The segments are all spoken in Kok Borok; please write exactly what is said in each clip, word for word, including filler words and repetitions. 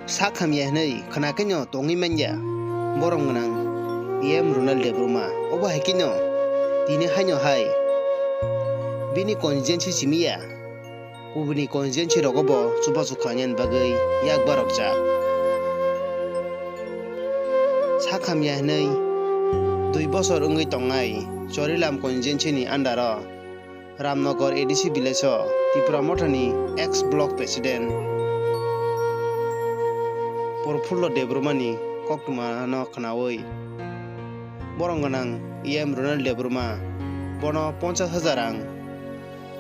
Sak hamya hwnwi khna khe no tongwi manya. Borom gwnang E M Ronald Debbarma obo hai khe no tini haino hai bini constituency simi ya. Kubuni constituency rogo bo chubachu khlainani bagwi yak barokjak. Sak hamya hwnwi dui bosor wngwi tongnai Chorilam constituency ni under o Ramnagar A D C village o Tipra Mothani ex block president Prafullo Debbarma ni koktwma no khnaui borom gwnang E M Ronald Debbarma bono ponchas hajar rang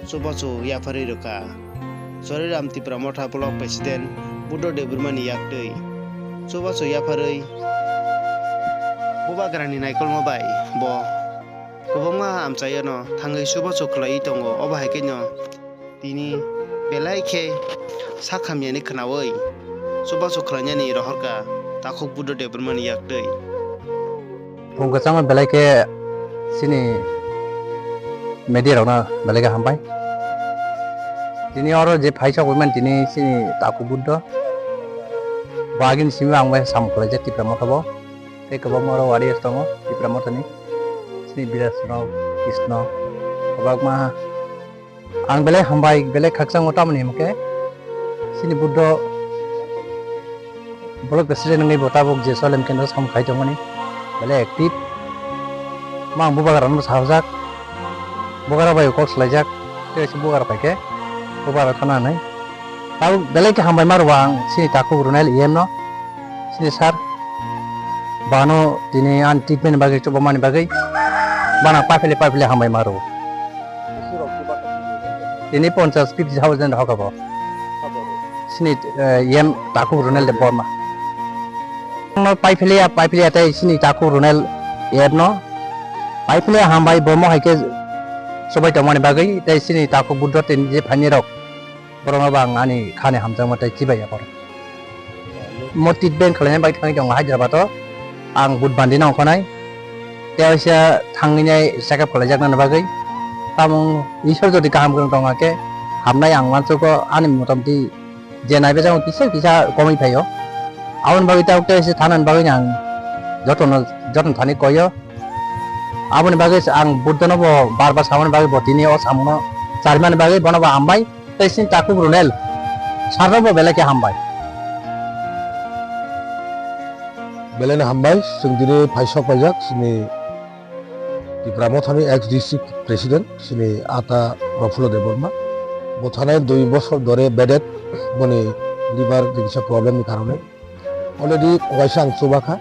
chubachu yapharwi rwkha. Choriram Tipra Motha Block President Buddha Debbarma ni yaktwi chubachu yapharwi bubagrani naikolma bai bo kwbangma amchaiyano thangwi chubachu khlaiwi tongo. Obo hai kheno tini belai khe sak hamyani khnaui chubachu khlainani rohorkha takhuk Buddha Debbarma ni yaktwi. Phung kwchangma belai khe chini media rokno belai khe hambai. Tini oro je phaisa koimani tini chini takhuk Buddho. Bagini simi ang bai samung khlaijak Tipra Motha bo. Tei kwbangma oro warriors tongo Tipra Mothani. Chini Biraj rok, Krishna, kwbangma. Ang belai hambai, belai khakchangma tamoni himkhe chini Buddho Block President wngwi bo tabuk je Solem Kendro samung khai tongmani belai active. Ma ang bubagra no sajak, bubagra bai kok swlaijak, tei se bubagra pai khe bubagra thana hinwi. Tabuk belai khe hambai ma rwo ang chini takhuk Ronald E M no. Sini sir, bano tini ani treatment bagwi, chubamani bagwi, bana paphile paphile hambai ma rwo. Tini ponchas, fifty thousand hokabo. Sini, eh, yem takhuk Ronald Debbarma. Paphile ya, paphile ya, tei sini takhuk Ronald yem no. Paphile hambai bomo hai khe chubai tongmani bagwi, tei sini takhuk Buddho tini je phaini rok. Borokno bo ang ani khani hamjakma tei chibai ya borok. Mo treatment khlaina bagwi thangwi tongo Hyderabad o. Ang Budbandi no ongkhornai. Tei waisa thangwi nai check up khlaijaknani bagwi. Tamo Isor jodi kaham kwrwng tongkha khe hamnai ang uansukgo ani motamti je naibajakgo kisa kisa komwi phaio. Aboni bagwi tabuk tei waisa thanani bagwi ang jotono, jotono thani koio. Aboni bagwi ang Buddhono bo bar bar samani bagwi bo tini o samungno charimani bagwi bono bo hambai. Tei chini takhuk Ronald sir no bo belai khe hambai. Belai no hambai, chwng tini phaisok paijak chini Tipra Mothani ex district president chini ata Prafullo Debbarma. Bo thanai dui bosor dhore bedded, boni liver ni kisa problem ni karone. Already waisa ang chubakha.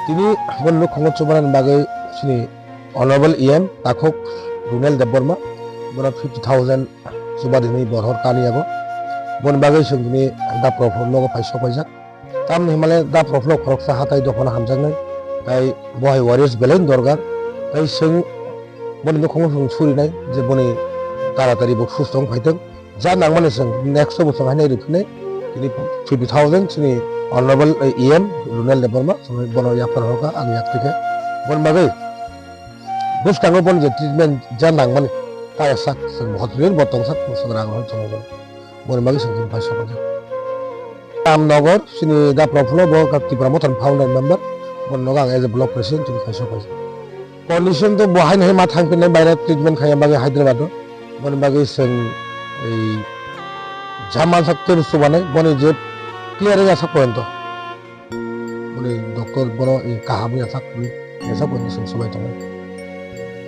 Tini boni nukhumo chubanani bagwi chini Honorable E M takhuk Ronald Debbarma, bono fifty thousand chuba rinwi borhor kani yago. Boni bagwi chwng tini da Prafullo nogo phaisok paijak. Tamni hwnmale da Prafullo khoroksa hatai dophano hamjaknai. Tai bo hai warriors belai ni dorkar. Tai chwng boni nukhumo chwng surinai je boni taratari bo susto wng phaitwng. Ja nangmani chwng next o bo chwng haino riphinai, tini fifty thousand chini Honorable E M Ronald Debbarma chwng bono yaphar horkha ang yak tikhe. Boni bagwi bwskango boni je treatment ja nangmani ta sak chwng hospital bo tongsak chwng rang rok chwng boni bagwi chwng tini phaisok paijak. Ramnagar chini da Prafullo bo Tipra Mothani founder member, boni nogo ang as a block president chini phaisok paijak. Condition to bo haino hai ma thangpinai baire treatment khaina bagwi Hyderabad o. Boni bagwi chwng ei jaman sak tei chubanai boni je clear wngya sak pointo. Boni doctor bono ei kaham wngya sak, wngya sak pointo chwng chubai tongo.